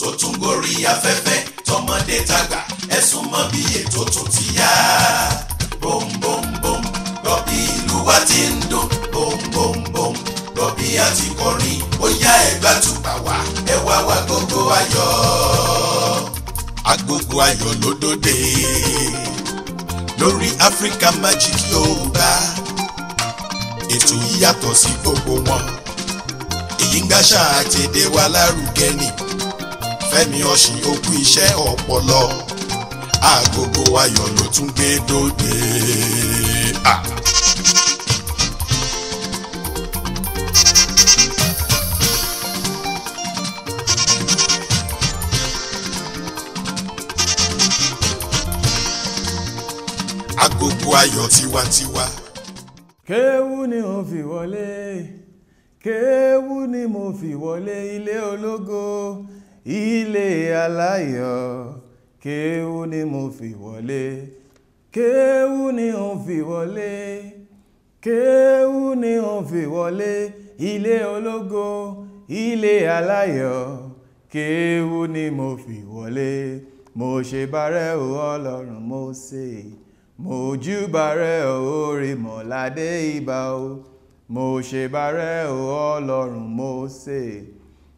tó tún gorí afẹ́fẹ́, tọmọdé tàgbà ẹ súnmọ́ bí ètò tún ti yá. Bom bom bom, gbọ́ bí ìlú wa ti ń dún. Bom bom bom, gbọ́ bí a ti kọrin. Ó yá, ẹ gbàtùpà wá, ẹ wá wá gbogbo ayọ̀. Agogo ayọ̀ ló dòde lórí Africa Magic Yorùbá. Ètò yìí yàtọ̀ sí gbogbo wọn. Èyí ń gbàṣà àtẹ̀dé wa lárugẹ ni. Fẹ́mi Ọ̀sìn òkú iṣẹ́ ọpọlọ. Agogo ayọ̀ ló tún gbé dòde. Ah. Agogo ayọ̀ tiwantiwa. Kéwú ni mo fi wọlé, kéwú ni mo fi wọlé, ilé ológo, ilé aláyọ̀. Kéwú ni mo fi wọlé, kéwú ni mo fi wọlé, kéwú ni mo fi wọlé, ilé ológo, ilé aláyọ̀. Kéwú ni mo fi wọlé. Mo ṣe bárẹ̀ o, Ọlọ́run, mo ṣe mo júbà rẹ o, orí mọ̀ládé ìbà o. Mo ṣe bárẹ̀ o, Ọlọ́run, mo ṣe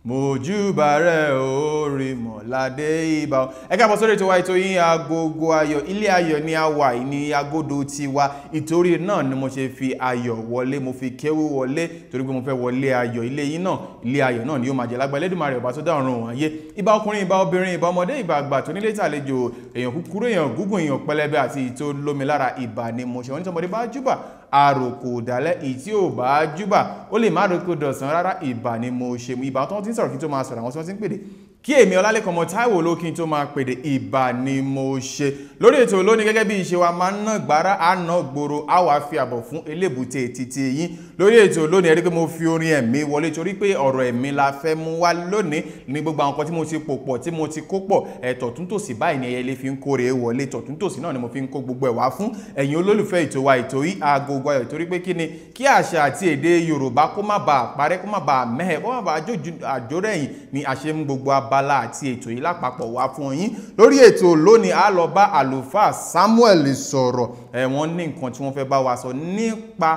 mo júbà rẹ o, orí mọ̀ládé ìbà o. Ẹ káàbọ̀ sórí ètò wa, ètò yín, Agogo Ayọ̀. Ilé ayọ̀ ni a wà ní agodo tiwa. Ìtorí náà ni mo ṣe fi ayọ̀ wọlé, mo fi kéwú wọlé, torí pé mo fẹ́ wọlé ayọ̀. Ilé yín náà, ilé ayọ̀ náà ni yóò máa jẹ́ lágbà Ẹlẹ́dùmarè, ọba tó dá ọ̀run òun ayé. Ìbà ọkùnrin, ìbà obìnrin, ìbà ọmọdé, ìbà àgbà, tó nílé tàlejò, èèyàn kúkúrú, èèyàn gúngùn, èèyàn pẹlẹbẹ àti ìtò lómi lára, ìbà ni mo ṣe. Wọ́n ní tọmọdé bá júbà, àròkò dálẹ́, ìtí ò bá júbà, ó lè má ròkò dọ̀sán rárá. Ìbà ni mo ṣe. Ìbà tó ti ń sọ̀rọ̀ kí n tó máa sọ̀rọ̀, àwọn tí wọ́n ti ń pèdè kí èmi Ọlálẹ́kan ọmọ Táíwò ló kí n tó máa pèdè, ìbà ni mo ṣe. Lórí ètò lónìí, gẹ́gẹ́ bí ìṣe wa, máa ń ná gbára, á ná gbòòrò, á wàá fi àbọ̀ fún elébùté títí yín. Lórí ètò lónìí, ẹ rí pé mo fi orin ẹ̀mí wọlé, torí pé ọ̀rọ̀ ẹ̀mí la fẹ́ mú wá lónìí. Ní gbogbo àwọn kan tí mo ti pò pọ̀, tí mo ti kó pọ̀ ẹ̀, tọ̀túntòsì báyìí ni ẹyẹlé fi ń kórè wọlé, tọ̀túntòsì náà ni mo fi ń kó gbogbo ẹ̀ wá fún ẹ̀yin olólùfẹ́ ètò wa, ètò yìí, Agogo Ayọ̀. Torí pé kí ni? Kí àṣà àti èdè Yorùbá kó má bàa parẹ́, kó má bàa mẹ́hẹ̀, kó má bàa àjórẹ̀yìn ni a ṣe ń gbogbo abala àti ètò yìí lápapọ̀ wá fún yín. Lórí ètò lónìí, a lọ bá àlùfáà Samuel sọ̀rọ̀. Ẹ̀ wọ́n ní nǹkan tí wọ́n fẹ́ bá wa sọ nípa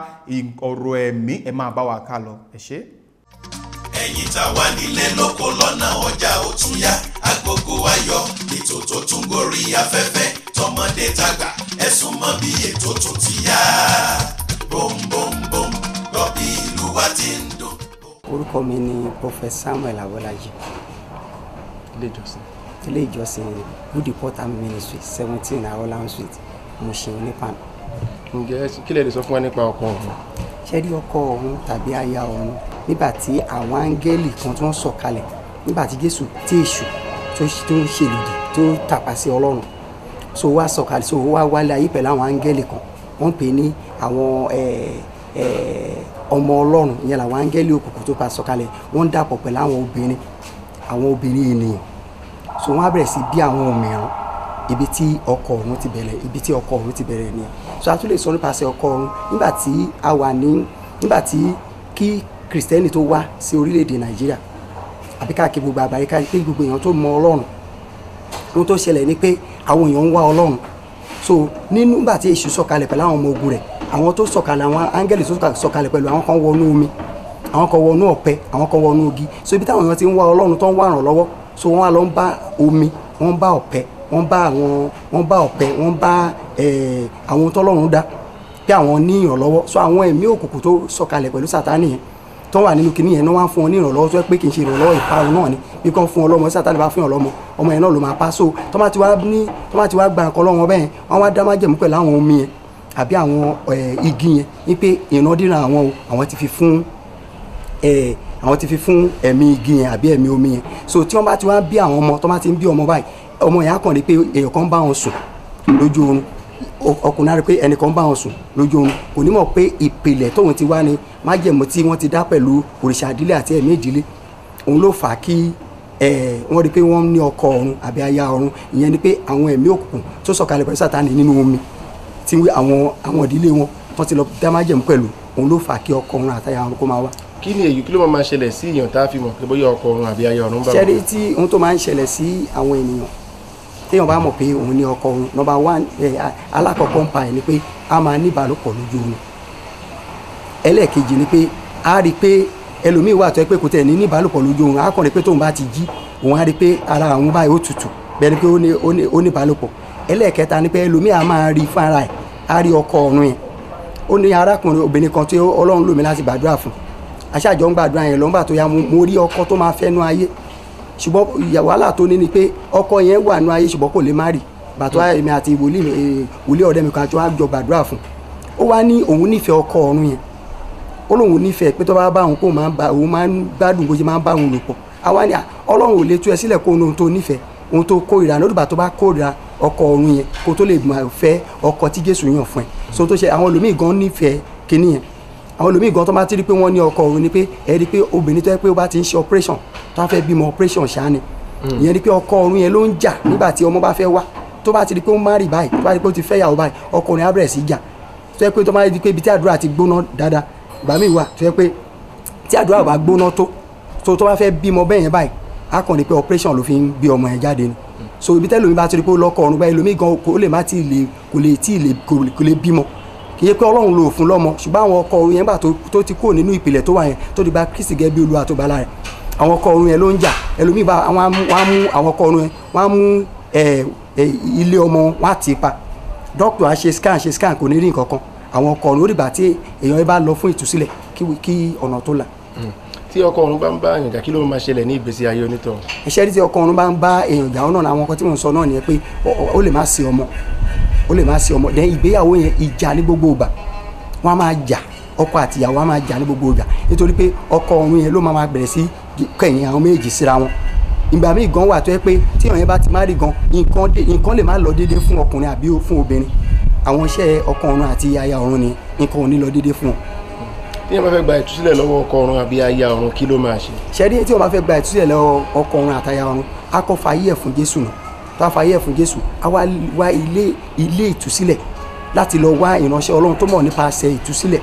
ọ̀rọ̀ ẹ̀mí. Ẹ máa bá wa ká lọ. Ẹ ṣé. Ẹ̀yin tá wà nílé, lóko, lọ́nà ọjà, ó tún yá. Agogo ayọ̀, ètò tó tún gorí afẹ́fẹ́, tọmọdé tàgbà ẹ súnmọ́ bí ètò tún ti yá. Bom bom bom, gbọ́ bí ìlú wa ti ń dún. Orúkọ mi ni Prophet Samuel Abọ́lájí. Ilé ìjọsìn? Ilé ìjọsìn Good Report Ministry, 17 Aroland Street, Mushin, Onípan. Ǹjẹ́ kí lè sọ fún wa nípa ọkọ ọ̀run? Ṣé rí ọkọ ọ̀run tàbí aya ọ̀run, nígbà tí àwọn áńgẹ́lì kan tó ń sọ̀kalẹ̀ nígbà tí Jésù, tí Èṣù tó ń ṣèlòdì, tó tàpá sí Ọlọ́run, so wá sọ̀kalẹ̀, so wá wálé ayé pẹ̀lú àwọn áńgẹ́lì kan, wọ́n pè ní àwọn ọmọ Ọlọ́run. Ìyẹn làwọn áńgẹ́lì òkùnkùn tó bá sọ̀kalẹ̀. Wọ́n ń dàpọ̀ pẹ̀lú àwọn obìnrin ènìyàn, so wọ́n á bẹ̀rẹ̀ sí bí àwọn òmìrán. Ibi tí ọkọ ọ̀run ti bẹ̀rẹ̀, ibi tí ọkọ ọ̀run ti bẹ̀rẹ̀ nìyẹn. So a tún lè sọ nípasẹ̀ ọkọ ọ̀run, nígbà tí a wà ní, nígbà tí kí Kìrìsìtẹ́nì tó wá sí orílẹ̀-èdè Nàìjíríà àbí káàkiri gbogbo àgbáyé, káàkiri gbogbo èèyàn tó mọ Ọlọ́run, ohun tó ṣẹlẹ̀ ni pé àwọn èèyàn ń wá Ọlọ́run. So nínú nígbà tí Èṣù sọ̀kalẹ̀ pẹ̀lú àwọn ọmọ ogun rẹ̀, àwọn tó sọ̀kalẹ̀, àwọn áńgẹ́lì tó sọ̀kalẹ̀ pẹ̀lú, àwọn kan wọnú omi, àwọn kan wọnú ọ̀pẹ, àwọn kan wọnú igi. So ibi táwọn èèyàn ti ń wá Ọlọ́run, tó ń wá ìrànlọ́wọ́, so wọ́n wá lọ ń bá omi, wọ́n bá ọ̀pẹ, wọ́n bá àwọn, wọ́n bá ọ̀pẹ, wọ́n bá àwọn tọ́lọ́run dá pé àwọn ní ìrànlọ́wọ́. So àwọn ẹ̀mí òkùnkùn tó sọ̀kalẹ̀ pẹ̀lú Sátánì yẹn, tó wà nínú kinní yẹn náà, wọ́n á fún wọn ní ìrànlọ́wọ́ tó yẹ pé kì í ṣe ìrànlọ́wọ́ ìparun náà ni. Bí kò fún wọn lọ́mọ, Sátánì bá fún yàn lọ́mọ, ọmọ yẹn náà ló máa pa. So tó bá ti wá gba nǹkan lọ́wọ́ bẹ́ẹ̀, wọ́n wá dá májẹ̀mú pẹ̀lú àwọn omi yẹn àbí àwọn igi yẹn wípé ìrandíran àwọn o, àwọn ti fi fún ẹ̀mí igi yẹn àbí ẹ̀mí omi yẹn. So tí wọ́n bá ti wá bí àwọn ọmọ, tó bá ti ń bí ọmọ báyìí, ọmọ yẹn á kàn rí pé èèyàn kan bá wọn sùn lójú oorun. Ọkùnrin á rí pé ẹnìkan bá wọn sùn lójú oorun. Kò ní mọ̀ pé ìpìlẹ̀ tóun ti wá ní májẹ̀mú tí wọ́n ti dá pẹ̀lú òrìṣà ìdílé àti ẹ̀mí ìdílé. Òun ló fà á kí wọ́n rí pé wọ́n ní ọkọ ọ̀run àbí aya ọ̀run. Ìyẹn ni pé àwọn ẹ̀mí òkùnkùn tó sọ̀kalẹ̀ pẹ̀lú Sátánì nínú omi tí àwọn ìdílé wọn tó ti lọ dá májẹ̀mú pẹ̀lú, òun ló fà á kí ọkọ ọ̀run àtaya ọ̀run kó máa wá. Kí ni èyí, kí ló máa ṣẹlẹ̀ sí èèyàn tá a fi mọ̀ pé bóyá ọkọ ọ̀run àbí aya ọ̀run bá wọn? Ṣẹ́rí tí ohun tó máa ń ṣẹlẹ̀ sí àwọn ènìyàn téèyàn bá mọ̀ pé òun ní ọkọ ọ̀run, number one, alákọ̀ọ́kọ́ ń pa ẹ̀ ni pé a máa ní ìbálòpọ̀ lójú oorun. Ẹlẹ́ẹ̀kejì ni pé a rí i pé ẹlòmíì wà tó yẹ pé kò tẹ̀ ní ìbálòpọ̀ lójú oorun, á kàn rí pé tóun bá ti jí òun á rí i pé ara àwọn báyìí ó tutù, bẹ́ẹ̀ ni pé ó ní ìbálòpọ̀. Ẹlẹ́ẹ̀kẹta ni pé ẹlòmíì á máa rí fún ara ẹ̀, á rí ọkọ ọ̀run yẹn. Ó ní arákùnrin obìnrin kan tí Ọlọ́run lò mí láti gbàdúrà fún, aṣáájọ ń gbàdúrà yẹn lọ́ngbà tó yá mo rí ọkọ tó máa fẹ́ nú ayé, ṣùgbọ́n wàhálà tó ní ni pé ọkọ yẹn wà nú ayé ṣùgbọ́n kò lè má rí. Bàtọ́ èmi àti wòlíì ọ̀rẹ́ mi kan àti wọ́n á jọ gbàdúrà fún, ó wá ní òun nífẹ̀ẹ́ ọkọ ọ̀run yẹn, ó lóun nífẹ̀ẹ́ pé tó bá bá òun kó òun máa ń gbádùn bó ṣe máa ń bá òun lò pọ̀. Àwa ni Ọlọ́run ò lè tú ẹ sílẹ̀ kó ohun tó nífẹ̀ẹ́, ohun tó kórìíra lódìgbà tó bá kórìíra ọkọ ọ̀run yẹn kó tó lè máa fẹ́ ọkọ tí Jésù yàn fún ẹ. So tó ṣe àwọn ẹlòmíì gan nífẹ̀ẹ́ kinní yẹn. Àwọn ẹlòmíì gan tó bá ti rí pé wọ́n ní ọkọ ọ̀run ni pé ẹ rí pé obìnrin tó yẹ pé ó bá ti ń ṣe operation tó bá fẹ́ bímọ operation ṣáá ni, ìyẹn ni pé ọkọ ọ̀run yẹn ló ń jà nígbà tí ọmọ bá fẹ́ wá. Tó bá ti rí pé ó má rí báyìí, tó bá rí pé ó ti fẹ́ yàwó báyìí, ọkùnrin á bẹ̀rẹ̀ sí jà. Tó yẹ pé tó bá rí pé ibi tí àdúrà ti gbóná dáadáa, ìgbà míì wà tó yẹ pé tí àdúrà bá gbóná tó tó bá fẹ́ bímọ bẹ́ẹ̀ yẹn báyìí, á kàn ní pé operation ló fi ń gbé ọmọ yẹn jáde ni. So ibi tẹ́lómi bá ti rí pé ó lọ́kọ ọ̀run báyìí, ẹlòmíì gan kò lè má ti lè kò lè tí lè kò lè bímọ. Kì í ṣe pé Ọlọ́run lò fún lọ́mọ, ṣùgbọ́n àwọn ọkọ ọ̀run yẹn gbà tó ti kúrò nínú ìpìlẹ̀ tó wà yẹn, tó ti gba Kristi gẹ́gẹ́ bí Olúwa tó gbàlà rẹ̀, àwọn ọkọ ọ̀run yẹn ló ń jà. Ẹlòmíì bá wọ́n á mú àwọn ọkọ ọ̀run yẹn, wọ́n á mú ilé ọmọ wọn á ti pa. Dókítà á ṣe scan kò ní rí nǹkan kan. Àwọn ọkọ ọ̀run ó dìgbà tí èèyàn bá lọ fún ìtúsílẹ̀ kí ọ̀nà tó là. Tí ọkọ ọ̀run bá ń bá èèyàn jà, kí ló máa ṣẹlẹ̀ ní ìgbésí ayé onítọ̀hún? Iṣẹ́ tí ọkọ ọ̀run bá ń bá èèyàn jà, ọ̀nà àwọn ọkọ tí mò ń sọ náà nìyẹn pé ó lè má sí ọmọ, ó lè má sí ọmọ. Then ìgbéyàwó yẹn ìjà ní gbogbo ìgbà, wọ́n á máa jà, ọkọ àti ìyàwó á máa jà ní gbogbo ìgbà, nítorí pé ọkọ ọ̀run yẹn ló máa bẹ̀rẹ̀ sí kẹ̀yìn àwọn méjì síra wọn. Ìgbà míì gan wà tó yẹ pé tí èèyàn yẹn bá ti má rí gan, nǹkan lè má lọ déédéé fún ọkùnrin àbí fún obìnrin. Àwọn iṣẹ́ ọkọ ọ̀run àti aya ọ̀run ni nǹkan ò ní lọ déédéé fún wọn. Tí wọ́n bá fẹ́ gba ìtúsílẹ̀ lọ́wọ́ ọkọ ọ̀run àbí aya ọ̀run, kí ló máa ṣe? Ṣẹ́rí tí wọ́n bá fẹ́ gba ìtúsílẹ̀ lọ́wọ́ ọkọ ọ̀run àti aya ọ̀run, á kọ́ fàyè ẹ̀ fún Jésù nù. Tó bá fàyè ẹ̀ fún Jésù, á wá wá ilé ìtúsílẹ̀ láti lọ wá ìránṣẹ́ Ọlọ́run tó mọ̀ nípasẹ̀ ìtúsílẹ̀.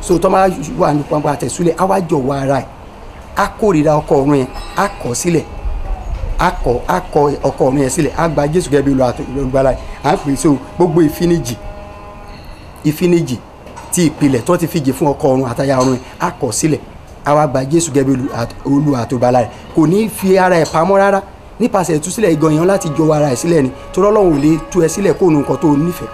So tó máa wà nípa àtẹ̀sílẹ̀, á wá jọ̀wọ́ ara ẹ̀, á kórìíra ọkọ ọ̀run yẹn, á kọ̀ sílẹ̀, á kọ̀ ọkọ ọ̀run yẹn sílẹ̀, á gba Jésù gẹ́gẹ́ bí Olùgbàlà ẹ̀. À ń pè so gbogbo ìfinijì tí ìpìlẹ̀ tó ti fìjì fún ọkọ ọ̀run àtaya ọ̀run á kọ̀ sílẹ̀, á wá gba Jésù gẹ́gẹ́ bí Olúwa àtolùgbàlà rẹ̀. Kò ní fi ara ẹ̀ pamọ́ rárá. Nípasẹ̀ ìtúsílẹ̀ ìgan èèyàn láti jọ̀wọ́ ara ẹ̀ sílẹ̀ ni, torí Ọlọ́run ò lè tú ẹ sílẹ̀ kó nu nǹkan tó nífẹ̀ẹ́.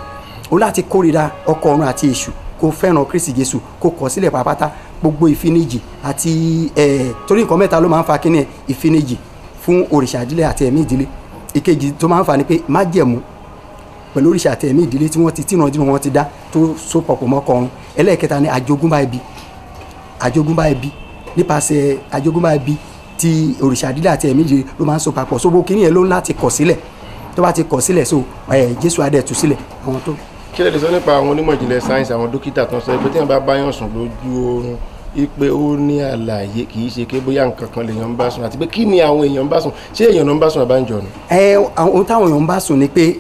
O láti kórìíra ọkọ ọ̀run àti èṣù, kó fẹ́ràn Kristi Jésù, kó kọ̀ sílẹ̀ pàápàá gbogbo ìfinijì àti torí nǹkan mẹ́ta ló máa ń fa kíní ẹ̀: ìfinijì fún òrìṣà ìdílé àti ẹ̀mí ìdílé. Ìkejì tó máa ń fa ni pé májẹ̀mú pẹ̀lú òrìṣà àti ẹ̀mí ìdílé tí wọ́n ti tìrandíran wọn ti dá tó so pọ̀pọ̀ mọ́ ọkọ ọ̀run. Ẹlẹ́ẹ̀kẹta ni àjogúnbá ibi, àjogúnbá ibi nípasẹ̀ àjogúnbá ibi tí òrìṣà ìdílé àti ẹ̀mí ìdílé ló máa ń so papọ̀. So bó kíní yẹn ló ń láti kọ̀ sílẹ̀. Tó bá ti kọ̀ sílẹ̀, so Jésù á dẹ̀ tú sílẹ̀ àwọn tó. Kí lẹ lè sọ nípa àwọn onímọ̀ ìjìnlẹ̀ sáyẹ́nsì, àwọn dókítà tó ń sọ pé tí wọ́n bá báyàn sùn lójú oorun ipe ó ní àlàyé, kì í ṣe pé bóyá nǹkan kan lèèyàn ń bá sùn, àti pé kí ni àwọn èèyàn ń bá sùn, ṣé èèyàn ló ń bá sùn àbájọ ni? Ohun táwọn èèyàn ń bá sùn ni pé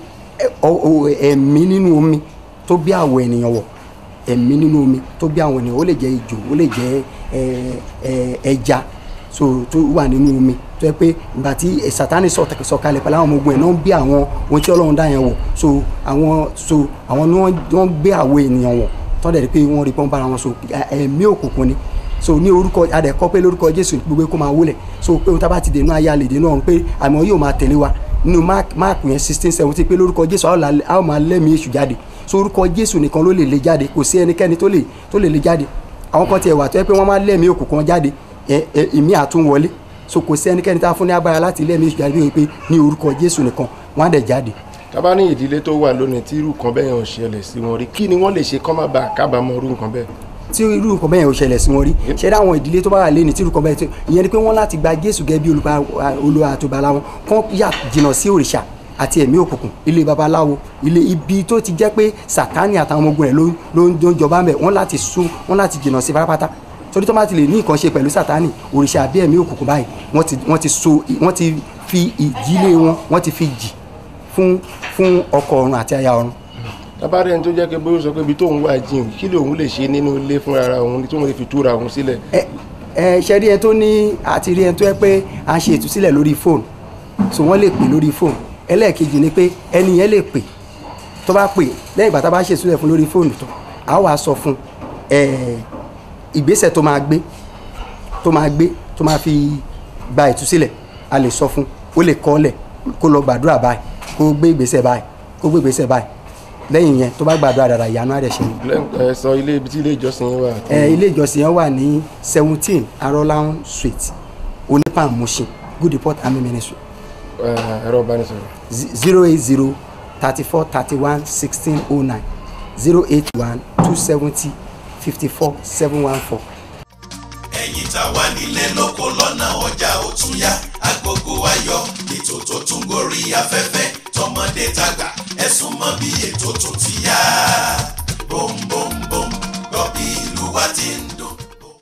ẹ̀mí nínú omi tó bí àwọ̀ ènìyàn wọ̀, ẹ̀mí nínú omi tó bí àwọn ènìyàn, ó lè jẹ́ ejò, ó lè jẹ́ ẹja so tó wà nínú omi, tó yẹ pé ìgbà tí Sátánì sọ̀kalẹ̀ pẹ̀lú àwọn ọmọ ogun ẹ̀ náà ń bí àwọn ohun tí Ọlọ́run dá yẹn wọ̀. So àwọn ni wọ́n gbé àwọ̀ ènìyàn wọ̀, tó dẹ̀ rí pé wọ́n rí pọ́n bára wọn. So ẹ̀mí òkùnkùn ni. So ní orúkọ adẹ̀kọ́ pé lórúkọ Jésù gbogbo kó máa wólẹ̀. So pé ohun tá a bá ti dènà ayé a lè dènà ọ̀run, pé àmọ́ yóò máa tẹ̀lé wa nínú Máàkù yẹn 16:17 pé lórúkọ Jésù a ó máa lẹ́mìí èṣù jáde. So orúkọ Jésù nìkan ló lè lé jáde, kò sí ẹnikẹ́ni tó lè lé jáde. Àwọn kan tiẹ̀ wà tó yẹ pé wọ́n máa lẹ́mìí òkùnkùn jáde, ìmí àtúnwọlé. So kò sí ẹnikẹ́ni tá a fún ní agbára láti lẹ́mìí èṣù jáde bí pé ní orúkọ Jésù nìkan wọ́n á dẹ̀ jáde. Tá bá ní ìdílé tó wà lónìí tí irú kan bẹ́ẹ̀ ò ṣẹlẹ̀ sí wọn rí, kí ni wọ́n lè ṣe kó má bàa kábàámọ̀ irú nǹkan bẹ́ẹ̀? Tí irú nǹkan bẹ́ẹ̀ ò ṣẹlẹ̀ sí wọn rí, ṣe dá àwọn ìdílé tó bá wà lẹ́ni tí irú nǹkan bẹ́ẹ̀, ìyẹn ni pé wọ́n láti gba Jésù gẹ́gẹ́ bí Olúwa àtolùgbàlà wọn, kán yà jìnnà sí òrìṣà àti ẹ̀mí òkùnkùn, ilé babaláwo, ilé ibi tó ti jẹ́ pé Sátánì àtàwọn ọmọ ogun rẹ̀ ló ń jọba mẹ́, wọ́n láti sún, wọ́n láti jìnnà sí pátápátá. Torí tó bá ti lè ní nǹkan ṣe pẹ̀lú Sátánì, òrìṣà àbí ẹ̀mí òkùnkùn báyìí, wọ́n ti fi ìdílé wọn, wọ́n ti fi jì fún ọkọ ọ̀run àti aya ọ̀run. Tá bá rí ẹni tó jẹ́ pé bóyá ó sọ pé ibi tóun wà jìn, kí lòun lè ṣe nínú ilé fún ara òun tóun lè fi túra òun sílẹ̀? Ẹ ṣe rí ẹ tó ní àti rí ẹ tó yẹ pé à ń ṣe ìtúsílẹ̀ lórí fóònù, so wọ́n lè pè lórí fóònù. Ẹlẹ́ẹ̀kejì ni pé ẹni yẹn lè pè, tó bá pè lẹ́yìn ìgbà tá a bá ṣe ìtúsílẹ̀ fún lórí fóònù tán, a wàá sọ fún ìgbésẹ̀ tó máa gbé tó máa fi gba ìtúsílẹ̀. A lè sọ fún, ó lè kọ́ lẹ̀ kó lọ gbàdúrà báyìí, kó gbé ìgbésẹ̀ báyìí, kó gbé ìgbésẹ̀ báyìí. Lẹ́yìn yẹn tó bá gbàdúrà dára, ìyanu á dẹ̀ ṣẹlẹ̀. Ẹ sọ ilé ibi tí ilé ìjọsìn yẹn wà. Ilé ìjọsìn yẹn wà ní 17 Arolaun Street, Onipan, Mushin, Good Report Army Ministry. Ẹ̀rọ ìbánisọ̀rọ̀. 080 34 31 16 09, 081 270 54 714. Ẹ̀yin tá wà nílé lóko lọ́nà ọjà ó tún yá, Agogo Ayọ̀ ètò tó tún gorí afẹ́fẹ́, tọmọdé tàgbà ẹ súnmọ́ bí ètò tún ti yá. Bom bom bom gbọ́ bí ìlú wa ti ń dùn.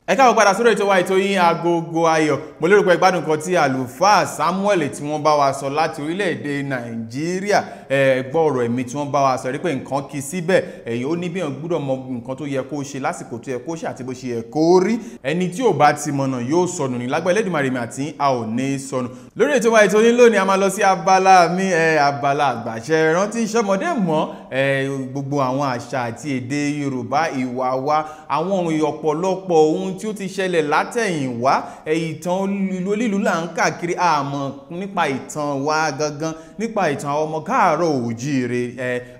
Ẹ káàbọ̀ padà sórí ètò wa, ètò yín, Agogo Ayọ̀. Mo lérò pé gbádùn kan tí àlùfáà Samuel tí wọ́n bá wa sọ láti orílẹ̀-èdè Nàìjíríà. Ẹ gbọ́ ọ̀rọ̀ ẹ̀mí tí wọ́n bá wa sọ, rí pé nǹkan kì í síbẹ̀. Ẹ̀yìn ó ní bí èèyàn gbúdọ̀ mọ nǹkan tó yẹ kó ṣe lásìkò tó yẹ kó ṣe àti bó ṣe yẹ kó rí. Ẹni tí ò bá ti mọ̀nà yóò sọnù ní lágbà. Ẹlẹ́dùmarè mi àti a ò ní sọnù. Lórí ètò wa, ètò yín lónìí, a máa lọ sí abala mi, abala àgbàṣẹ rántí sọmọdé mọ́ gbogbo àwọn àṣà àti èdè Yorùbá, ìwà wa, àwọn ọ̀pọ̀lọpọ̀ ohun tí ó ti ṣẹlẹ̀ látẹ̀yìnwá. Ìtàn ìlú onílùú là ń káàkiri, àmọ́ nípa ìtàn wa gangan, nípa ìtàn àwọn ọmọ káàárọ̀ òjíire,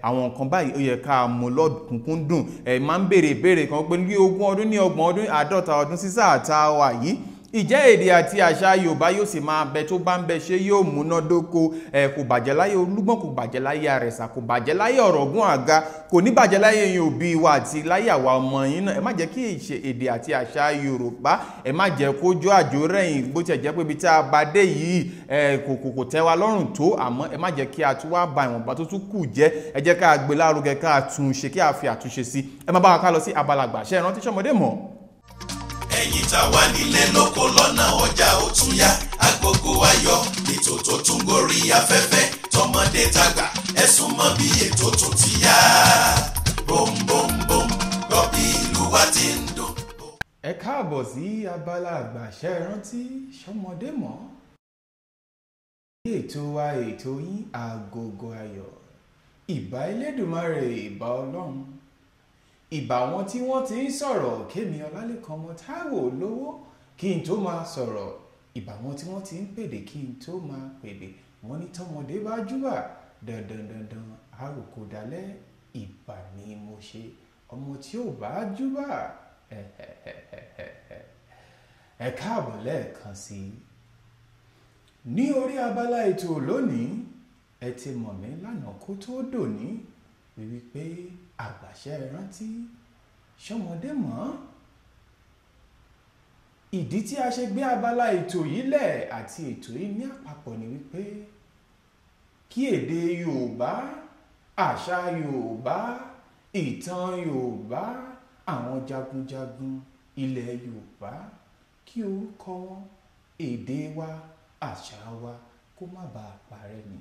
àwọn nǹkan báyìí ó yẹ ká mú lọ́kùnkúndùn. Máa ń béèrè ìbéèrè kan pé ní 20 ọdún, ní 30 ọdún, 50 ọdún sí sáà tá a wà yìí, ìjẹ́ èdè àti àṣà Yorùbá yóò sì máa bẹ? Tó bá ń bẹ, ṣé yóò múnádóko? Kò bàjẹ́ láyé Olúgbọ́n, kò bàjẹ́ láyé Àrẹ̀sà, kò bàjẹ́ láyé Ọ̀rọ̀gún Àga, kò ní bàjẹ́ láyé yín òbí wa àti láyé àwa ọmọ yín náà. Ẹ má jẹ́ kí ìṣe èdè àti àṣà Yorùbá, ẹ má jẹ́ kó jó àjò rẹ̀yìn. Bó tiẹ̀ jẹ́ pé ibi tí a bá dé yìí kò tẹ́ wa lọ́rùn tó, àmọ́ ẹ má jẹ́ kí a tún wá ba ìwọ̀nba tó tún kù jẹ́. Ẹ jẹ́ ká gbé lárugẹ, ká tún ṣe, kí a fi àtúnṣe sí. Ẹ má bá wa ká lọ sí abala àgbàṣe ìrántí sọmọdé mọ́. Ẹ̀yin tá wà nílé lóko lọ́nà ọjà ó tún yá, Agogo Ayọ̀ ètò tó tún gorí afẹ́fẹ́, tọmọdé tàgbà ẹ súnmọ́ bí ètò tún ti yá. Bom bom bom gbọ́ bí ìlú wa ti ń dùn. Ẹ káàbọ̀ sí abala àgbàṣe ìrántí sọmọdé mọ́. Ètò wa, ètò yín, Agogo Ayọ̀. Ìbà Elédùmarè, ìbà Ọlọ́run, ìbà wọn tí wọ́n ti ń sọ̀rọ̀ kémi Ọlálékan ọmọ Táíwò lówó kí n tó máa sọ̀rọ̀, ìbà wọn tí wọ́n ti ń pèdè kí n tó máa pèdè. Wọ́n ní tọmọdé bá júbà, dandan dandan àròkò dalẹ̀. Ìbà ni mo ṣe, ọmọ tí ò bá júbà. Ẹ káàbọ̀ lẹ́ẹ̀kan sí i ní orí abala ètò lónìí. Ẹ ti mọ̀ mí lánàá kó tó dòní wípé àgbàṣe rántí ṣọmọdé mọ́. Ìdí tí a ṣe gbé abala ètò yìí lẹ̀ àti ètò yìí ní àpapọ̀ ni wípé kí èdè Yorùbá, àṣà Yorùbá, ìtàn Yorùbá, àwọn jagunjagun ilẹ̀ Yorùbá, kí orúkọ wọn, èdè wa, àṣà wa kó má bàa parẹ́ ni.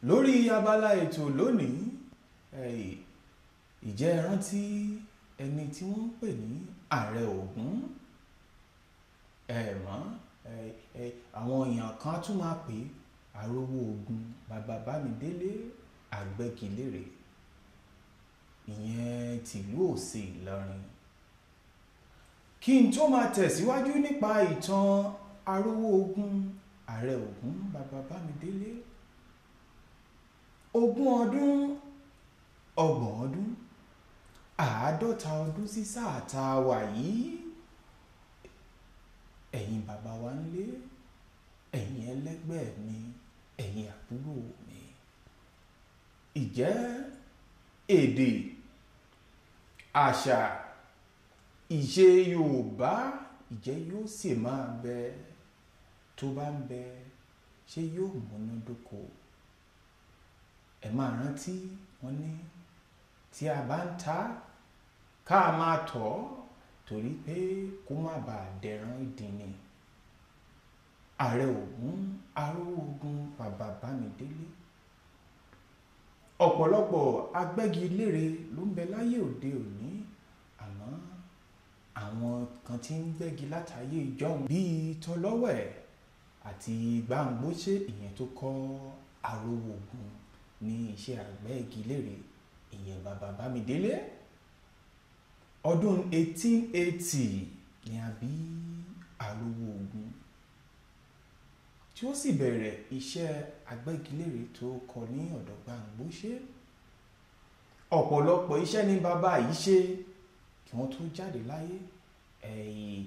Lórí abala ètò lónìí, ìjẹ́ rántí ẹni tí wọ́n ń pè ní Ààrẹ Ògún? Ẹ mọ̀ àwọn èèyàn kan tún máa pè Arówó Ogun, Bàbá Bámidélé Àgbẹ̀gilére, ìyẹn tìlú Òsè Ìlọrin. Kí n tó máa tẹ̀síwájú nípa ìtàn Arówó Ogun, Ààrẹ Ògún, Bàbá Bámidélé, 20 ọdún, 30 ọdún, 50 ọdún sí sáà tá a wà yìí, ẹ̀yin bàbá wa ń lé, ẹ̀yin ẹlẹ́gbẹ́ mi, ẹ̀yin àbúrò mi, ìjẹ́ èdè, àṣà, ìṣe Yorùbá, ìjẹ́ yóò sì máa bẹ? Tó bá ń bẹ, ṣé yóò múnádóko? Ẹ máa rántí wọ́n ní tí a bá ń ta ká máa tọ̀, torí pé kó má bàa dẹran ìdín ni. Ààrẹ Ògún, Arówó Ogun, Bàbá Bámidélé, ọ̀pọ̀lọpọ̀ agbẹ́gilére ló ń bẹ láyé òde òní, àmọ́ àwọn Àwọn kan tí ń gbẹ́gi látayé ìjọ́un bíi Tọlọ́wẹ̀ àti Gbàǹgbóṣe, ìyẹn tó kọ́ Arówóògùn ní iṣẹ́ àgbẹ́gilére, ìyẹn bàbá Bámidélé. Ọdún 1880 ni a bí Arówóògùn, tí ó sì bẹ̀rẹ̀ iṣẹ́ àgbẹ́gilére tó kọ́ ní ọ̀dọ̀ Gbàǹgbóṣe. Ọ̀pọ̀lọpọ̀ iṣẹ́ ni bàbá yìí ṣe kí wọ́n tó jáde láyé. Ẹ̀yìn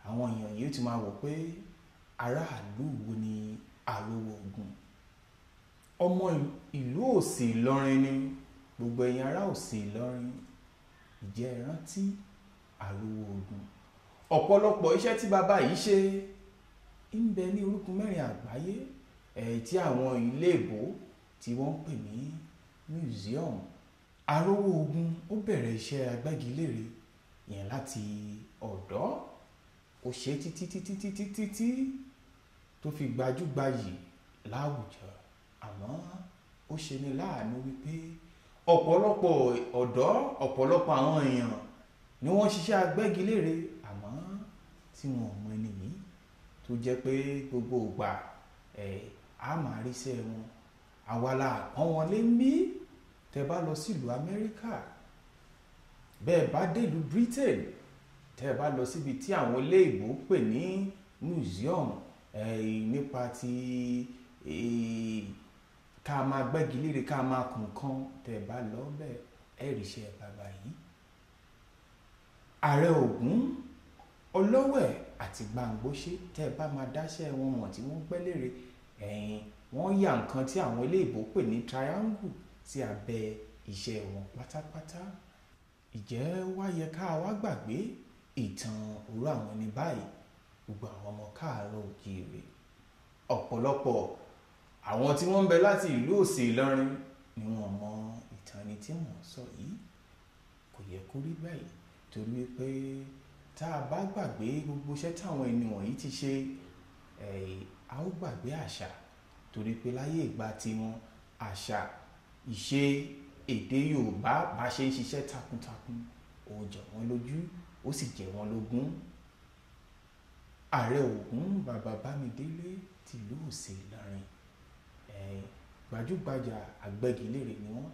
àwọn èèyàn yìí ti máa wò pé aráàlú wo ni Arówóògùn. Ọmọ ìlú Òsì Ìlọrin ni. Gbogbo ẹ̀yin ará Òsì Ìlọrin, ìjẹ́ ẹ rántí Arówóògùn. Ọ̀pọ̀lọpọ̀ iṣẹ́ tí bàbá yìí ṣe ń bẹ ní orúkún mẹ́rin àgbáyé, tí àwọn ilé ìbò tí wọ́n ń pè ní museum. Arówóògùn ó bẹ̀rẹ̀ iṣẹ́ agbẹ́gilére yẹn láti ọ̀dọ́, ó ṣe títí títí títí títí tó fi gbajúgbayì láwùjọ. Àmọ́ ó ṣe ni láàánú wípé ọ̀pọ̀lọpọ̀ ọ̀dọ́, ọ̀pọ̀lọpọ̀ àwọn èèyàn ni wọ́n ṣiṣẹ́ agbẹ́gilére, àmọ́ tí wọn ò mọ ẹni yìí, tó jẹ́ pé gbogbo ìgbà á máa ríṣẹ́ wọn. Àwa la pọ́n wọn lé ń bí. Tẹ́ bá lọ sílùú Amẹ́ríkà, bẹ́ẹ̀ bá délùú Britain, tẹ́ bá lọ síbi tí àwọn iléèbó pè ní museum, nípa ti ká máa gbẹ́gilére, ká máa kùnkan, tẹ́ bá lọ bẹ́ẹ̀ ẹ ríṣẹ́ bàbá yìí. Ààrẹ Ògún, Ọlọ́wẹ̀ àti Gbàǹgbóṣe, tẹ́ bá máa dáṣẹ́ wọn mọ̀ tí wọ́n gbẹ́ lére, ẹ̀yìn wọ́n yà nǹkan tí àwọn iléèbó pè ní triangle sí abẹ́ iṣẹ́ wọn pátápátá. Ìjẹ́ wá yẹ ká wá gbàgbé ìtàn òru àwọn ẹni báyìí, gbogbo àwọn ọmọ káàárọ̀ òjíire. Ọ̀pọ̀lọpọ̀ àwọn tí wọ́n ń bẹ láti ìlú Òsì Ìlọrin ni wọ́n mọ ìtàn ẹni tí mò ń sọ yìí. Kò yẹ kó rí báyìí, torí wípé tá a bá gbàgbé gbogbo iṣẹ́ táwọn ẹni wọ̀nyí ti ṣe, a ó gbàgbé àṣà, torí pé láyé ìgbà tiwọn, àṣà, ìṣe, èdè Yorùbá bá ṣe ń ṣiṣẹ́ takuntakun, ó jọ wọ́n lójú, ó sì jẹ wọ́n lógún. Ààrẹ Ògún bàbá Bámidélé tìlú Òsì Ìlọrin, gbajúgbajà àgbẹ́gilére ni wọ́n.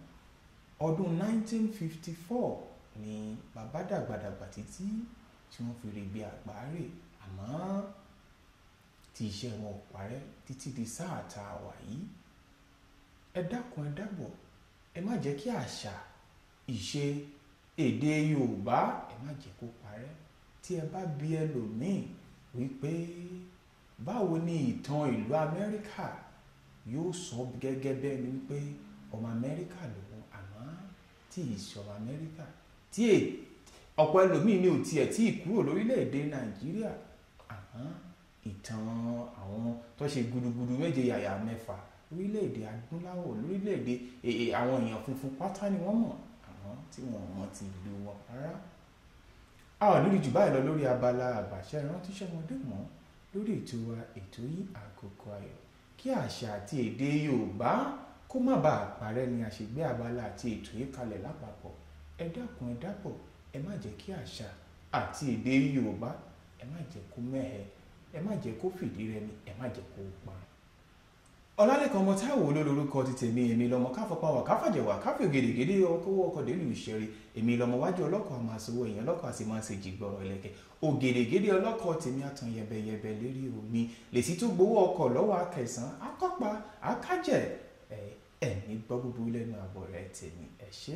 Ọdún 1954 ni bàbá dàgbàdàgbà títí tí wọ́n fi règbè àgbáre, àmọ́ tí iṣẹ́ wọn ò parẹ́ títí di sáà tá a wà yìí. Ẹ dákun, ẹ dábọ̀, ẹ má jẹ́ kí àṣà, ìṣe, èdè Yorùbá, ẹ má jẹ́ kó parẹ́. Tí ẹ bá bi ẹlòmíì wípé báwo ni ìtàn ìlú Amẹ́ríkà, yóò sọ gẹ́gẹ́ bẹ́ẹ̀ ni wípé ọmọ Amẹ́ríkà lòun, àmọ́ tí ì ṣe ọmọ Amẹ́ríkà. Tí ọ̀pọ̀ ẹlòmíì ní ò tiẹ̀ tí ì kúrò lórílẹ̀‐èdè Nàìjíríà, àmọ́ ìtàn àwọn tó ṣe gudugudu méje yàyà mẹ́fà lórílẹ̀‐èdè adúláwọ̀, lórílẹ̀‐èdè àwọn èèyàn funfun pátá ni wọ́n mọ̀, àmọ́ tí wọ́n mọ̀ ti ìlú wọn rárá. A ò ní rí jù báyìí lọ lórí abala àgbàṣe ìrántí ṣọmọdé mọ́ lórí ètò wa, ètò yìí Àgógó Ayọ̀. Kí àṣà àti èdè Yorùbá kó má bàa parẹ́ ni a ṣe gbé abala àti ètò yìí kalẹ̀ lápapọ̀. Ẹ dákun, ẹ dábọ̀, ẹ má jẹ́ kí àṣà àti èdè Yorùbá, ẹ má jẹ́ kó mẹ́hẹ, ẹ má jẹ́ kó fìdí rẹmi, ẹ má jẹ́ kó parun. Ọlálẹ́kan ọmọ Táíwò lórúkọ ti tèmi, èmi lọmọ káfọpáwà káfàjẹwà káfí ògèdègèdè ọkọwọ ọkọ délù ìṣẹ̀rí, èmi lọmọ wájú ọlọ́kọ̀ àmọ́ àsowó èèyàn ọlọ́kọ̀ àti máa ṣe jìgbọ̀rọ̀ ẹlẹ́kẹ̀. Ògèdègèdè ọlọ́kọ̀ tèmi àtàn yẹbẹyẹbẹ lérí omi, lèsì tó gbowó ọkọ̀ lọ́wọ́ akẹsàn akọ́pa akájẹ ẹ̀mí gbọ́ búburú lẹ́nu àbọ̀ rẹ̀ tèmi. Ẹ ṣé.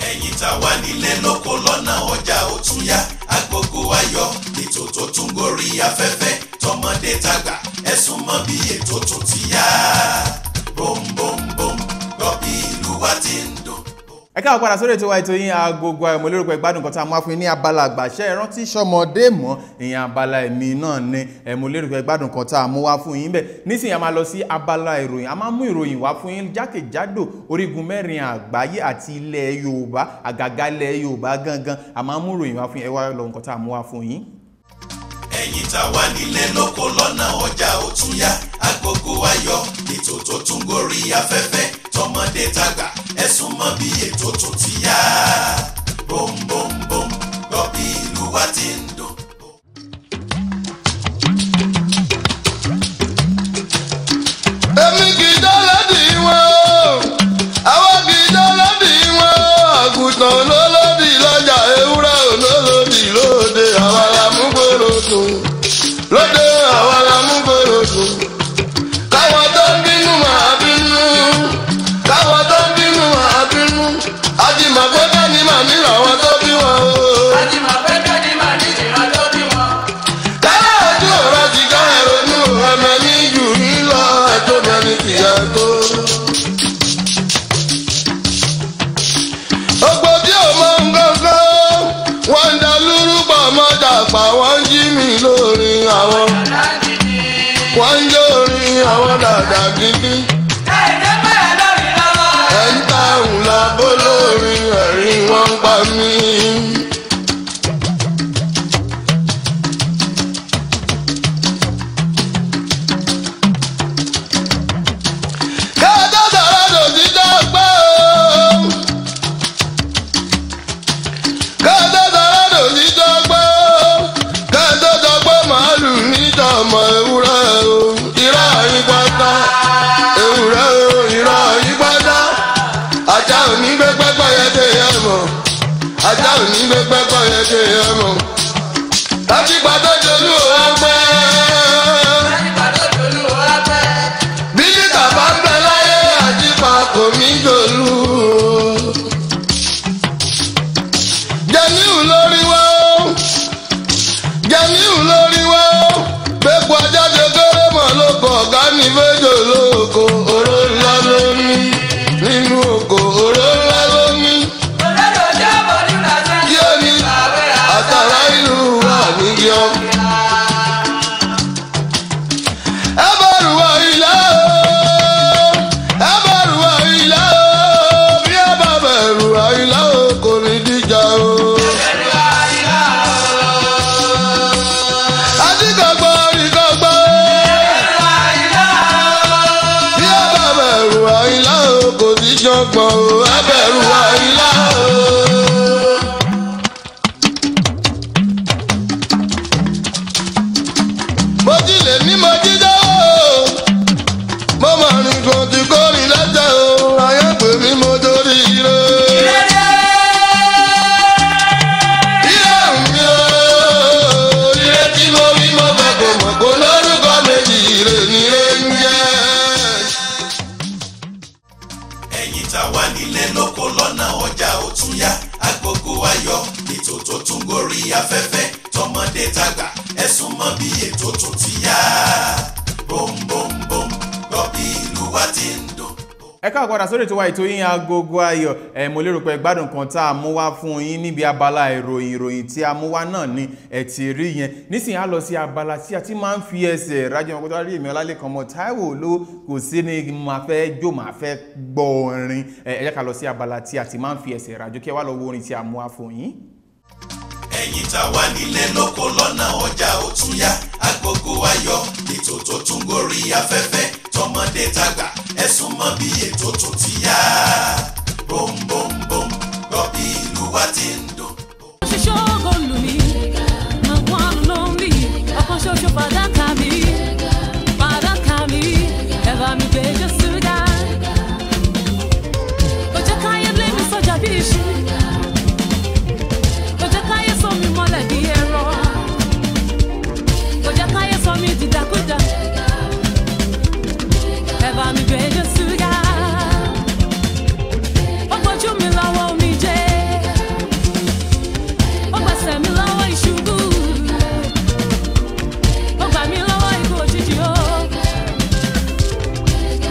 Ẹ̀yin tá wà nílé lóko lọ́nà ọjà ó tún yá, Agogo Ayọ̀ ètò tó tún gorí afẹ́fẹ́, tọmọdé tàgbà ẹ sún mọ́ bí ètò tún ti yá. Bóńbóńbóm gbọ́ bí ìlú wa ti ń dùn. Ẹ káàbọ̀ padà sórí ètò wa, ètò yín Agogo Ayọ̀. Mo lérò pé gbádùn nǹkan tá a mú wá fún yín ní abala àgbàṣe ìrántí ṣọmọdé mọ́, ìyẹn abala ẹ̀mí náà ni. Mo lérò pé gbádùn nǹkan tá a mú wá fún yín bẹ́ẹ̀. Nísìnyí a máa lọ sí abala ìròyìn. A máa mú ìròyìn wá fún yín jákèjádò orígun mẹ́rin àgbáyé àti ilẹ̀ Yorùbá, àgàgà ilẹ̀ Yorùbá gangan. A máa mú ìròyìn wá fún yín. Ẹ wá lọ nǹkan tá a mú wá fún yín. Ẹ̀yin tá wà nílé lóko lọ́nà ọjà ó tún yá, Agogo Ayọ̀ ètò tó tún gorí afẹ́fẹ́, tọmọdé tàgbà ẹ sún mọ́ bí ètò tún ti yá. Bóńbóńbóm gbọ́ bí ìlú wa ti ń mi lórí àwọn. Wọ́n ń jó orin àwọn dàda gidi. Ẹ̀ ń ta òun lábó lórí ẹ̀rín wọ́n ń pa mí. Kẹ́tọ́ sọ̀rọ̀ lòdì dọ́gbẹ́ o. Kẹ́tọ́ sọ̀rọ̀ lòdì dọ́gbẹ́ o. Kẹ́tọ́ dọ́gbẹ́ màálù níjàmọ̀ ewúrẹ́ o. Irọ́ yín pátá. Ewúrẹ́ o, irọ́ yín pátá. Ajá ò ní gbé pẹ́pẹ́ yẹn dé yẹn mọ̀. Ajá ò ní gbé pẹ́pẹ́ yẹn dé yẹn mọ̀. Láti gbàdọ́ jolú ò pẹ́. Bí níta bá ń bẹ láyé àjípa kò ní jòlú. Jẹ̀míù lórí wá ó. Jẹ̀míù lórí wá ó. Gbépo ajáde kéré mọ̀ lóko ọ̀gá ní fẹ́jọ́ lóko. Oró ńlá ló ní nínú oko. Oró ńlá ló ní. Yóò ní àtàrà ìlú wà níyọ. Ẹ bẹ̀rù àìlá o, ẹ bẹ̀rù àìlá o, bí ẹ bá bẹ̀rù àìlá o, kò ní díjà o. Ajíkọ̀gbọ́ ìkọ̀gbọ́. Bí ẹ bá bẹ̀rù àìlá o, kò ní jọgbọ́n o, ẹ bẹ̀rù àìlá o. Mo jí lè ní mo jí dáwọ́ o. Mo máa rìn kan tí kò rìn lẹ́sẹ̀ o. Ayé pè mí mo torí ire. Ire mi o, ire tí mo rí mo fẹ́ kò mọ̀ kó lórúkọ méjì ire ni ire ń jẹ́. Ẹ̀yin tá wà nílé lóko lọ́nà ọjà ó tún yá agogo ayọ̀ ètò tó tún gorí afẹ́fẹ́ tọmọdé tàgbà ẹ súnmọ́ bí ètò tún ti yá. Bóńbóńbóm gbọ́ bí ìlú wa ti ń dùn. Ẹ káàbọ̀ padà sórí ètò wa, ètò yín Agogo Ayọ̀. Ẹ mo lérò pé ẹ gbádùn kan tá a mú wá fún yín níbi abala ìròyìn. Ìròyìn tí a mú wá náà ni ẹ ti rí yẹn. Nísìnyí á lọ sí abala tí a ti máa ń fi ẹsẹ̀ rájọ ọmọ tó rí èmi Ọlálékan ọmọ Táíwò ló kò sí ní máa fẹ́ jó máa fẹ́ gbọ́ orin. Ẹ jẹ́ ká lọ sí abala tí a ti máa ń fi ẹsẹ̀ rájọ kí ẹ wá lọ wo orin tí a mú wá fún yín. Ẹ̀yin tá wà nílé lóko lọ́nà ọjà ó tún yá agogo ayọ̀ ètò tó tún gorí afẹ́fẹ́ tọmọdé tàgbà ẹ súnmọ́ bí ètò tún ti yá. Bóńbóńbóm gbọ́ bí ìlú wa ti ń dùn. Ṣoṣo lù mí, my one and only, ọ̀kan ṣoṣo fàdákà mi, fàdákà mi, ẹ bá mi gbé Jésù ga. Kò jẹ́ káyé lé mi sọ́jà bí iṣu, kò jẹ́ káyé sọ mi mọ́lẹ̀ bí ẹran, kò jẹ́ káyé sọ mi dìdàkudà, ẹ bá mi gbé Jésù ga. Ó gbójú mi lọ́wọ́ omijé. Ó gbẹ̀sẹ̀ mi lọ́wọ́ ìṣubú. Ó gbà mí lọ́wọ́ ikú òjijì o.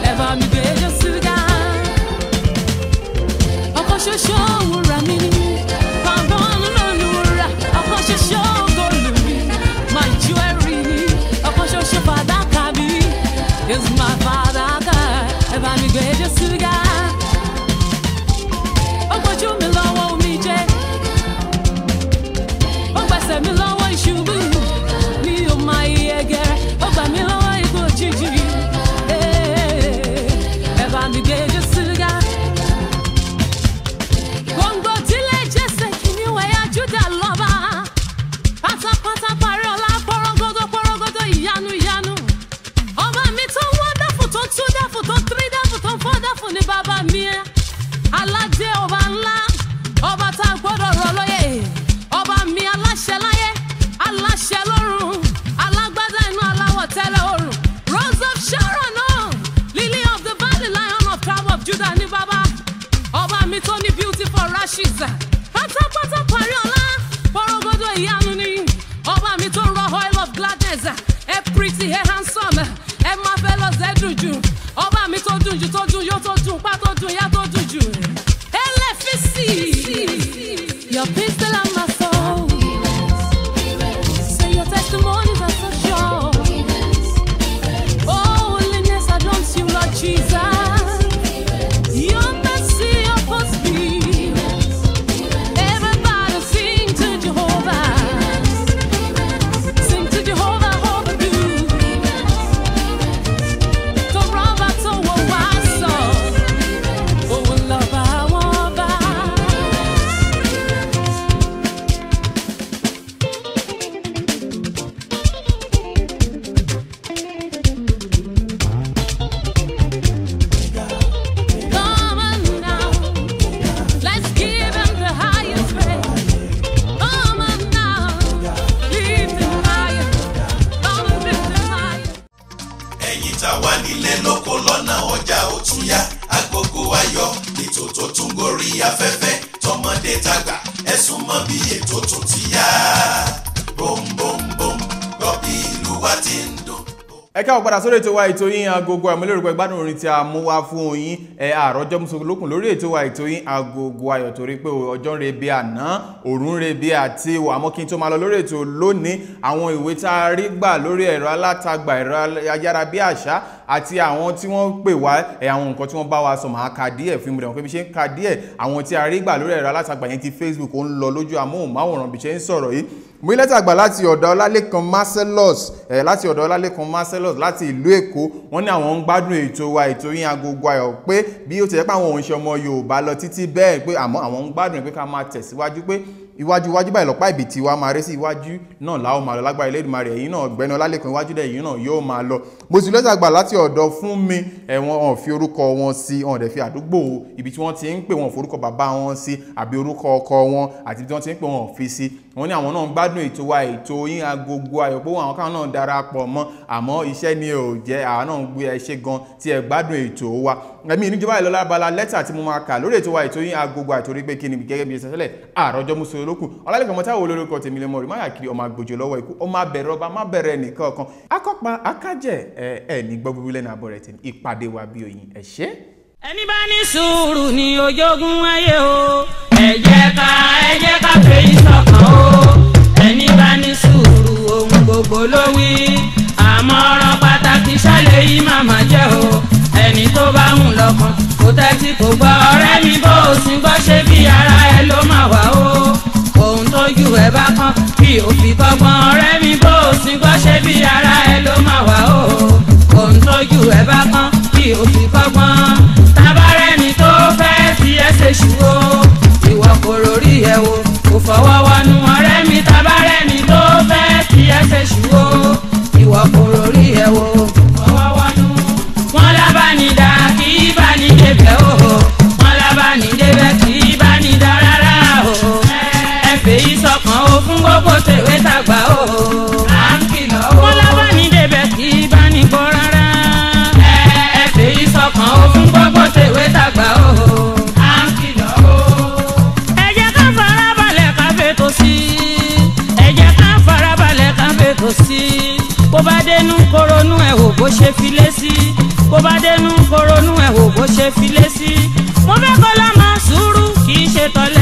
Ẹ bá mi gbé Jésù ga. Ọ̀kan ṣoṣo wúrà mi. Bàbá olólùwúrà. Ọ̀kan ṣoṣo góòlù mi. My jewelry. Ọ̀kan ṣoṣo fàdákà mi. Is my fàdákà. Ẹ bá mi gbé Jésù ga. Ó gbójú mi lọ́wọ́ omijé. Ó gbẹ̀sẹ̀ mi lọ́wọ́ ìṣubú. Mi ò máa yẹ gẹ̀rẹ́. Ó gbà mí lọ́wọ́ ikú òjijì. Ẹ bá mi gbé Jésù ga. Gbòǹgbò tílé Jésè kìnìún ẹ̀yà Júdà lọ́ba. Pátápátá parí ọlá pọ́rọ́gódó pọ́rọ́gódó ìyanu ìyanu. Ọba mi tó wọ́ndáfù tó tú dáfù tó tírí dáfù tó fọ́ dáfù ní bàbá mi. Aládé ọba ńlá, ọba tá a gbọ́dọ̀ rọ̀ lóyè. Ọba mi aláṣẹ láyé, aláṣẹ lọ́run, alágbádá iná aláwọ̀ tẹ́lẹ̀ oòrùn. Rose of Sharon náà, Lily of the Valley, Lion of tribe of Judah ní bàbá. Ọba mi tó ní beauty for ashes. Pátápátá parí ọlá, pọ́rọ́gódó ìyanu ni. Ọba mi tó rọ oil of gladness. Ẹ pretty, ẹ handsome, ẹ marvelous, ẹ dùn jù. Ọba mi tó dùn jù, tó dùn yó, tó dùn pá, tó dùn yá, tó dùn jù. Ẹlẹ́físì. Your peace still on my soul. Say your testimony. tún yá Agogo Ayọ̀ ètò tó tún gorí afẹ́fẹ́ tọmọdé tàgbà ẹ súnmọ́ bí ètò tún ti yá. Bóńbóńbóm gbọ́ bí ìlú wa ti ń dùn. Ẹ káàbọ̀ padà sórí ètò wa ètò yín Agogo Ayọ̀. Mo lérò pé gbádùn orin tí a mú wá fún yín. Ẹ àròjọ mùsùlùkùn lórí ètò wa ètò yín Agogo Ayọ̀, torí pé ọjọ́ ń re bí àná, òrùn ń re bí àti wà. Àmọ́ kí n tó máa lọ lórí ètò lónìí, àwọn ìwé tá a rí gbà lórí ẹ̀rọ alátagbà, ẹ̀rọ ayárabíàṣá àti àwọn tí wọ́n pè wá, ẹ̀ àwọn nǹkan tí wọ́n bá wa sọ, màá ka díẹ̀ fún mi rẹ̀ wọ́n pé bí ṣe ń ka díẹ̀. Àwọn tí a rí gbà lórí ẹ̀rọ alátagbà yẹn ti Facebook ó ń lọ lójú amóhùnmáwòrán bí ṣe ń sọ̀rọ̀ yìí. Mo ní lẹ́tà gbà láti ọ̀dọ̀ Ọlálékan Marcellus, láti ọ̀dọ̀ Ọlálékan Marcellus láti ìlú Èkó. Wọ́n ní àwọn ń gbádùn ètò wa ètò yín Agogo Ayọ̀, pé bí ó ti jẹ́ pé àwọn òun ṣe ọmọ Yorùbá lọ títí bẹ́ẹ̀, pé àmọ́ àwọn ń gbádùn pé ká máa tẹ̀síwájú, pé iwájú iwájú báyìí lọ́pàá ibi tí wa máa ré sí, iwájú náà la ó máa lọ lágbára Elédùmarè. Ẹ̀yin náà ọ̀gbẹ́ni Ọlálékan, iwájú dẹ̀ ẹ̀yin náà yóò máa lọ. Mo sì lẹ́tà gbà láti ọ̀dọ̀ fún mi, ẹ̀wọ̀n wọn fi orúkọ wọn sí, wọn dẹ̀ fi àdúgbò ibi tí wọ́n ti ń pè, wọn forúkọ bàbá wọn sí àbí orúkọ ọkọ wọn àti ibi tí wọ́n ti ń pè wọn fi sí. Wọ́n ní àwọn náà ń gbádùn ètò wa ètò yín Agogo Ayọ̀, pé àwọn káwọn náà darapọ̀ mọ́, àmọ́ iṣẹ́ ni ò jẹ́ àwọn náà ń gbé. Ẹ ṣé gan tí ẹ gbádùn ètò wa. Ẹ̀mí ìníjọba ìlọlábala lẹ́tà tí mo máa kà lórí ètò wa ètò yín Agogo Ayọ̀, torí pé kí ni gẹ́gẹ́ bí ẹsẹ̀ tẹ́lẹ̀ àròjọ mùsùlùmí Ọlálẹ́kan Mọ́táwó lórúkọ tèmi lè mọ̀ rí máyà kiri ọmọ àgbòjò lọ́wọ́ ikú ọmọ abẹ̀rẹ̀ ọba má bẹ̀rẹ̀ nìkan kan akọ́pa akájẹ ẹ ní gbọ́ búburú lẹ́nu àbọ̀ rẹ̀ tèmi. Ìpàdé wa bí oyin, ẹ ṣé. Ẹni bá ní sùúrù ni ojógun ayé o. Ẹ jẹ́ ká fèyí sọ́kàn o. Ẹni bá ní sùúrù ohun gbogbo ló wí. Àmọ́ ọ̀rọ̀ pàtàkì ṣálẹ̀ yìí màmá jẹ́ o. Ẹni tó bá mú lọ́kàn kò tẹ́tí kò gbọ́. Ọ̀rẹ́ mi bó o sì gbọ́ ṣe bí ara ẹ ló máa wà o. Ohun tójú ẹ bá kàn kí o fi kọ́gbọ́n. Ọ̀rẹ́ mi bó o sì gbọ́ ṣe bí ara ẹ ló máa wà o. Ohun tójú ẹ bá kàn kí o fi kọ́gbọ́n. Tabarẹ́ni tó fẹ́ fi ẹ́ ṣe ṣù o. Ìwọ kò rórí ẹ o, kò fọwọ́ wọnú. Ọ̀rẹ́ mi tabarẹ́ni tó fẹ́ fi ẹ́ ṣe ṣù o. Ìwọ kò rórí ẹ o, kò fọwọ́ wọnú. Wọ́n lábánidá kì í bá ní débẹ̀ o. Wọ́n lábánidébẹ̀ kì í bá ní dá rárá o. Ẹ fèyí sọkàn o fún gbogbo tèwé tàgbà o. À ń kìlọ̀ o. Wọ́n lábánidébẹ̀ kì í bá ní gbọ́ rárá. Ẹ fèyí sọkàn o fún gbogbo tèwé tàgbà o. À ń kìlọ̀ o. Ẹ jẹ́ ká farabalẹ̀ ká fètò sí i. Ẹ jẹ́ ká farabalẹ̀ ká fètò sí i. Bó bá dénú koronú ẹ̀ wò bó ṣe fi lé sí. Bó bá dénú koronú ẹ̀ wò bó ṣe fi lé sí. Mo fẹ́ kọ́ lọ́mọ sùúrù kì í ṣe tọ́lẹ̀.